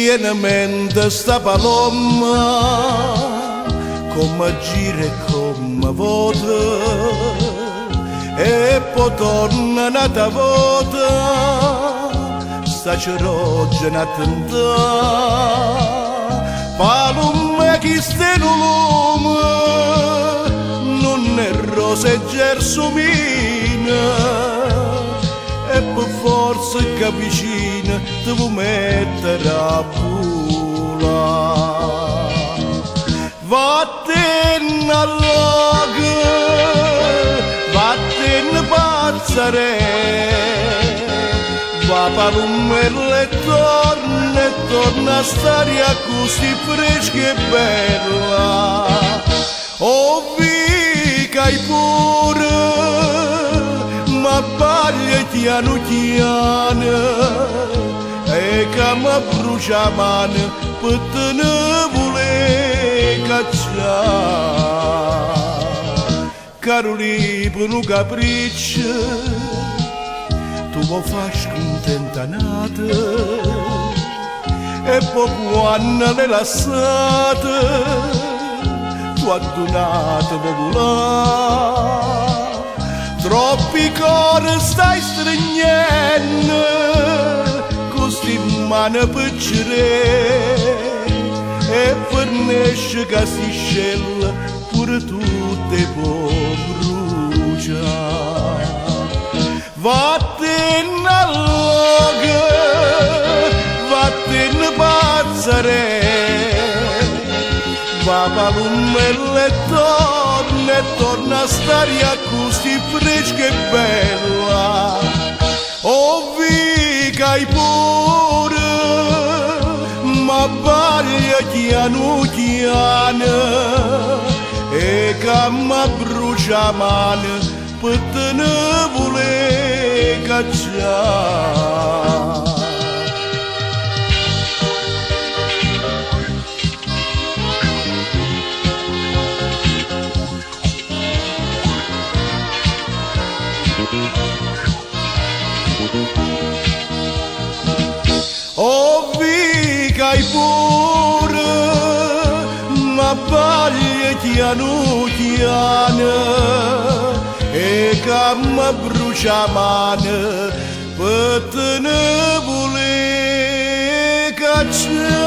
Tiene mente sta palomma, comme gira e comme vota, e po' torna n'ata vota, sta cerogena a tentà. Palomma chist'è nu lume, nun è rosa e gelsomino, e pe' forza ccà vicino te vuo' mettere a vulà. Vattenne 'a lloco, vattenne pazzarè, va palummella e torna e torna a st'aria accussì fresca e bella. O vi' ca i' pure m'abbaglio chianu chiano e ca m'abbrucio 'a mano pe te ne vulé caccià. Carulì pe nu capriccio tu vuò fà scuntenta a n'ato e po' quanno l'hê lassato tu addu n'ato vuò vulà. Troppi core stai strignenno cu sti mmane piccerè e fernesce ca sti scelle pure tu te può brucià. Vattenne 'a lloco, vattenne pazzarè, va palummella e torna e torna a st'aria accussì fresca e bella. O vi' ca i' pure m'abbaglio chianu chiano e ca m'abbrucio 'a mano pe te ne vulé caccià. O vi' ca i' pure m'abbaglio chianu chiano e ca m'abbrucio 'a mano pe te ne vulé caccià.